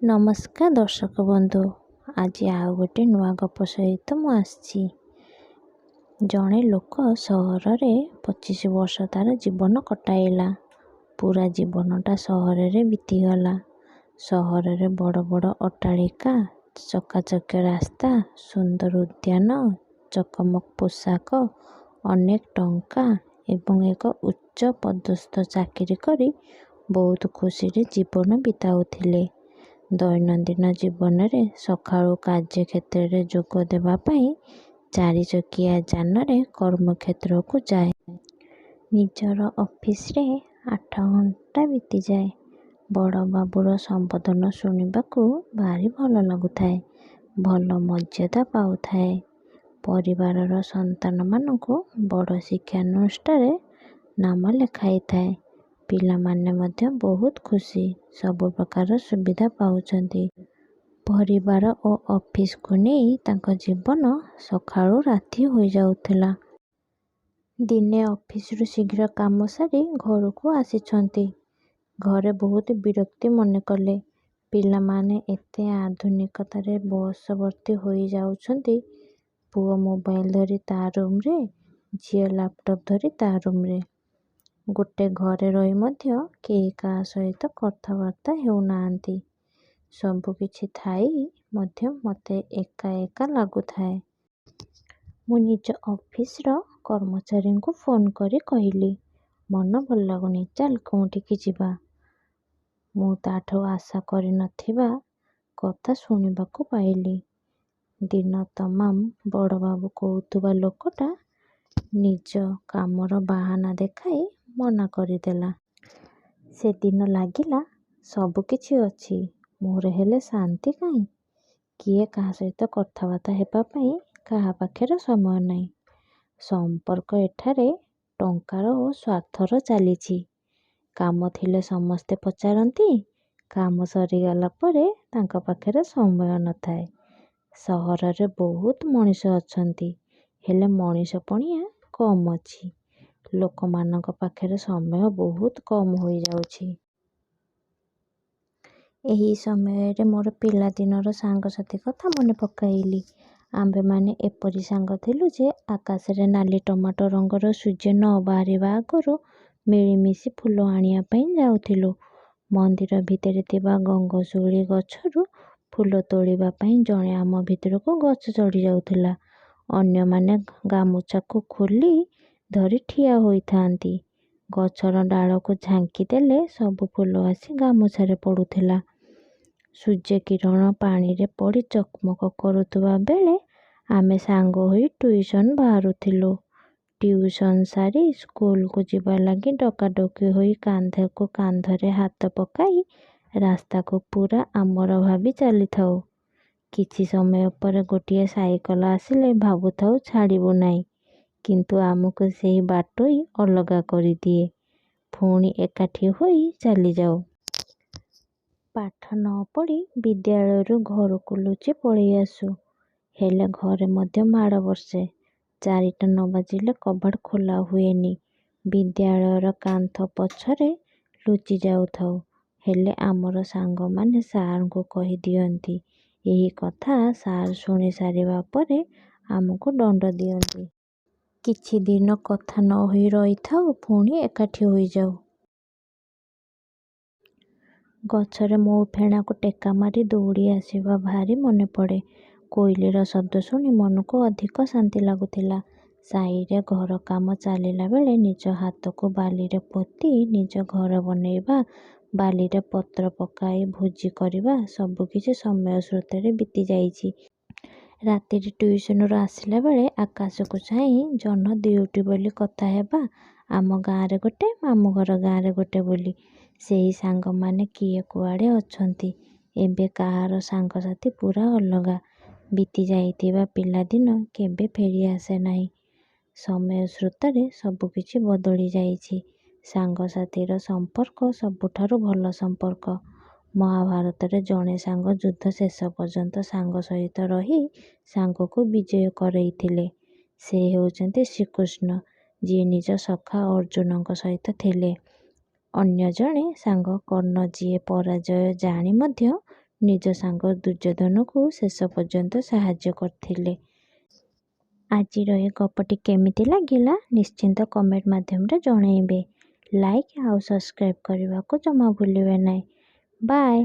ନମସ୍କାର ଦର୍ଶକ ବନ୍ଧୁ, ଆଜି ଆଉ ଗୋଟେ ନୂଆ ଗପ ସହିତ ମୁଁ ଆସିଛି। ଜଣେ ଲୋକ ସହରରେ 25 ବର୍ଷ ତା'ର ଜୀବନ କଟାଇଲା। ପୁରା ଜୀବନଟା ସହରରେ ବିତିଗଲା। ସହରରେ ବଡ଼ ବଡ଼ ଅଟ୍ଟାଳିକା, ଚକାଚକ୍ୟ ରାସ୍ତା, ସୁନ୍ଦର ଉଦ୍ୟାନ, ଚକମକ ପୋଷାକ, ଅନେକ ଟଙ୍କା ଏବଂ ଏକ ଉଚ୍ଚ ପଦସ୍ଥ ଚାକିରି କରି ବହୁତ ଖୁସିରେ ଜୀବନ ବିତାଉଥିଲେ। ଦୈନନ୍ଦିନ ଜୀବନରେ ସକାଳୁ କାର୍ଯ୍ୟକ୍ଷେତ୍ରରେ ଯୋଗ ଦେବା ପାଇଁ ଚାରିଚକିଆ ଯାନରେ କର୍ମକ୍ଷେତ୍ରକୁ ଯାଏ। ନିଜର ଅଫିସରେ 8 ଘଣ୍ଟା ବିତିଯାଏ। ବଡ଼ବାବୁର ସମ୍ବୋଧନ ଶୁଣିବାକୁ ଭାରି ଭଲ ଲାଗୁଥାଏ। ଭଲ ମର୍ଯ୍ୟାଦା ପାଉଥାଏ। ପରିବାରର ସନ୍ତାନମାନଙ୍କୁ ବଡ଼ ଶିକ୍ଷାନୁଷ୍ଠାନରେ ନାମ ଲେଖାଇଥାଏ। ପିଲାମାନେ ମଧ୍ୟ ବହୁତ ଖୁସି। ସବୁ ପ୍ରକାର ସୁବିଧା ପାଉଛନ୍ତି। ପରିବାର ଓ ଅଫିସକୁ ନେଇ ତାଙ୍କ ଜୀବନ ସକାଳୁ ରାତି ହୋଇଯାଉଥିଲା। ଦିନେ ଅଫିସରୁ ଶୀଘ୍ର କାମ ସାରି ଘରକୁ ଆସିଛନ୍ତି। ଘରେ ବହୁତ ବିରକ୍ତି ମନେକଲେ। ପିଲାମାନେ ଏତେ ଆଧୁନିକତାର ବଶବର୍ତ୍ତୀ ହୋଇଯାଉଛନ୍ତି। ପୁଅ ମୋବାଇଲ ଧରି ତା' ରୁମରେ, ଝିଅ ଲାପଟପ ଧରି ତା' ରୁମରେ। ଗୋଟେ ଘରେ ରହି ମଧ୍ୟ କେହି କାହା ସହିତ କଥାବାର୍ତ୍ତା ହେଉନାହାନ୍ତି। ସବୁକିଛି ଥାଇ ମଧ୍ୟ ମୋତେ ଏକା ଏକା ଲାଗୁଥାଏ। ମୁଁ ନିଜ ଅଫିସର କର୍ମଚାରୀଙ୍କୁ ଫୋନ କରି କହିଲି, ମନ ଭଲ ଲାଗୁନି, ଚାଲ କେଉଁଠିକି ଯିବା। ମୁଁ ତା'ଠୁ ଆଶା କରିନଥିବା କଥା ଶୁଣିବାକୁ ପାଇଲି। ଦିନ ତମାମ ବଡ଼ବାବୁ କହୁଥିବା ଲୋକଟା ନିଜ କାମର ବାହାନା ଦେଖାଇ ମନା କରିଦେଲା। ସେଦିନ ଲାଗିଲା ସବୁକିଛି ଅଛି, ମୋର ହେଲେ ଶାନ୍ତି କାହିଁ? କିଏ କାହା ସହିତ କଥାବାର୍ତ୍ତା ହେବା ପାଇଁ କାହା ପାଖରେ ସମୟ ନାହିଁ। ସମ୍ପର୍କ ଏଠାରେ ଟଙ୍କାର ଓ ସ୍ୱାର୍ଥର ଚାଲିଛି। କାମ ଥିଲେ ସମସ୍ତେ ପଚାରନ୍ତି, କାମ ସରିଗଲା ପରେ ତାଙ୍କ ପାଖରେ ସମୟ ନଥାଏ। ସହରରେ ବହୁତ ମଣିଷ ଅଛନ୍ତି, ହେଲେ ମଣିଷପଣିଆ କମ୍ ଅଛି। ଲୋକମାନଙ୍କ ପାଖରେ ସମୟ ବହୁତ କମ୍ ହୋଇଯାଉଛି। ଏହି ସମୟରେ ମୋର ପିଲାଦିନର ସାଙ୍ଗସାଥୀ କଥା ମନେ ପକାଇଲି। ଆମ୍ଭେମାନେ ଏପରି ସାଙ୍ଗ ଥିଲୁ ଯେ ଆକାଶରେ ନାଲି ଟମାଟୋ ରଙ୍ଗର ସୂର୍ଯ୍ୟ ନ ବାହାରିବା ଆଗରୁ ମିଳିମିଶି ଫୁଲ ଆଣିବା ପାଇଁ ଯାଉଥିଲୁ। ମନ୍ଦିର ଭିତରେ ଥିବା ଗଙ୍ଗଶିଉଳି ଗଛରୁ ଫୁଲ ତୋଳିବା ପାଇଁ ଜଣେ ଆମ ଭିତରୁ ଗଛ ଚଢ଼ିଯାଉଥିଲା, ଅନ୍ୟମାନେ ଗାମୁଛାକୁ ଖୋଲି ଧରି ଠିଆ ହୋଇଥାନ୍ତି। ଗଛର ଡାଳକୁ ଝାଙ୍କି ଦେଲେ ସବୁ ଫୁଲ ଆସି ଗାମୁଛାରେ ପଡ଼ୁଥିଲା। ସୂର୍ଯ୍ୟକିରଣ ପାଣିରେ ପଡ଼ି ଚକମକ କରୁଥିବା ବେଳେ ଆମେ ସାଙ୍ଗ ହୋଇ ଟ୍ୟୁସନ ବାହାରୁଥିଲୁ। ଟ୍ୟୁସନ ସାରି ସ୍କୁଲକୁ ଯିବା ଲାଗି ଡକାଡକି ହୋଇ କାନ୍ଧକୁ କାନ୍ଧରେ ହାତ ପକାଇ ରାସ୍ତାକୁ ପୁରା ଆମର ଭାବି ଚାଲିଥାଉ। କିଛି ସମୟ ପରେ ଗୋଟିଏ ସାଇକେଲ ଆସିଲେ ଭାବୁଥାଉ ଛାଡ଼ିବୁ ନାହିଁ, କିନ୍ତୁ ଆମକୁ ସେହି ବାଟୋଇ ଅଲଗା କରିଦିଏ। ପୁଣି ଏକାଠି ହୋଇ ଚାଲିଯାଉ। ପାଠ ନ ପଢ଼ି ବିଦ୍ୟାଳୟରୁ ଘରକୁ ଲୁଚି ପଳାଇଆସୁ। ହେଲେ ଘରେ ମଧ୍ୟ ମାଡ଼ ବର୍ଷେ। 4ଟା ନ ବାଜିଲେ କବାଟ ଖୋଲା ହୁଏନି। ବିଦ୍ୟାଳୟର କାନ୍ଥ ପଛରେ ଲୁଚି ଯାଉଥାଉ, ହେଲେ ଆମର ସାଙ୍ଗମାନେ ସାରଙ୍କୁ କହିଦିଅନ୍ତି। ଏହି କଥା ସାର ଶୁଣି ସାରିବା ପରେ ଆମକୁ ଦଣ୍ଡ ଦିଅନ୍ତି। କିଛି ଦିନ କଥା ନ ହୋଇ ରହିଥାଉ, ପୁଣି ଏକାଠି ହୋଇଯାଉ। ଗଛରେ ମହୁଫେଣାକୁ ଟେକା ମାରି ଦୌଡ଼ି ଆସିବା ଭାରି ମନେପଡ଼େ। କୋଇଲିର ଶବ୍ଦ ଶୁଣି ମନକୁ ଅଧିକ ଶାନ୍ତି ଲାଗୁଥିଲା। ସାହିରେ ଘର କାମ ଚାଲିଲା ବେଳେ ନିଜ ହାତକୁ ବାଲିରେ ପୋତି ନିଜ ଘର ବନାଇବା, ବାଲିରେ ପତ୍ର ପକାଇ ଭୋଜି କରିବା ସବୁକିଛି ସମୟ ସ୍ରୋତରେ ବିତିଯାଇଛି। ରାତିରେ ଟ୍ୟୁସନରୁ ଆସିଲା ବେଳେ ଆକାଶକୁ ଚାହିଁ ଜହ୍ନ ଦୁଇଟି ବୋଲି କଥା ହେବା, ଆମ ଗାଁରେ ଗୋଟେ, ମାମୁଁଘର ଗାଁରେ ଗୋଟେ ବୋଲି। ସେହି ସାଙ୍ଗମାନେ କିଏ କୁଆଡ଼େ ଅଛନ୍ତି। ଏବେ କାହାର ସାଙ୍ଗସାଥୀ ପୁରା ଅଲଗା। ବିତିଯାଇଥିବା ପିଲାଦିନ କେବେ ଫେରିଆସେ ନାହିଁ। ସମୟ ସ୍ରୋତରେ ସବୁକିଛି ବଦଳି ଯାଇଛି। ସାଙ୍ଗସାଥୀର ସମ୍ପର୍କ ସବୁଠାରୁ ଭଲ ସମ୍ପର୍କ। ମହାଭାରତରେ ଜଣେ ସାଙ୍ଗ ଯୁଦ୍ଧ ଶେଷ ପର୍ଯ୍ୟନ୍ତ ସାଙ୍ଗ ସହିତ ରହି ସାଙ୍ଗକୁ ବିଜୟୀ କରାଇଥିଲେ। ସେ ହେଉଛନ୍ତି ଶ୍ରୀକୃଷ୍ଣ, ଯିଏ ନିଜ ସଖା ଅର୍ଜୁନଙ୍କ ସହିତ ଥିଲେ। ଅନ୍ୟ ଜଣେ ସାଙ୍ଗ କର୍ଣ୍ଣ, ଯିଏ ପରାଜୟ ଜାଣି ମଧ୍ୟ ନିଜ ସାଙ୍ଗ ଦୁର୍ଯ୍ୟୋଧନକୁ ଶେଷ ପର୍ଯ୍ୟନ୍ତ ସାହାଯ୍ୟ କରିଥିଲେ। ଆଜିର ଏ ଗପଟି କେମିତି ଲାଗିଲା, ନିଶ୍ଚିନ୍ତ କମେଣ୍ଟ ମାଧ୍ୟମରେ ଜଣାଇବେ। ଲାଇକ୍ ଆଉ ସବସ୍କ୍ରାଇବ୍ କରିବାକୁ ଜମା ଭୁଲିବେ ନାହିଁ। ବାଏ।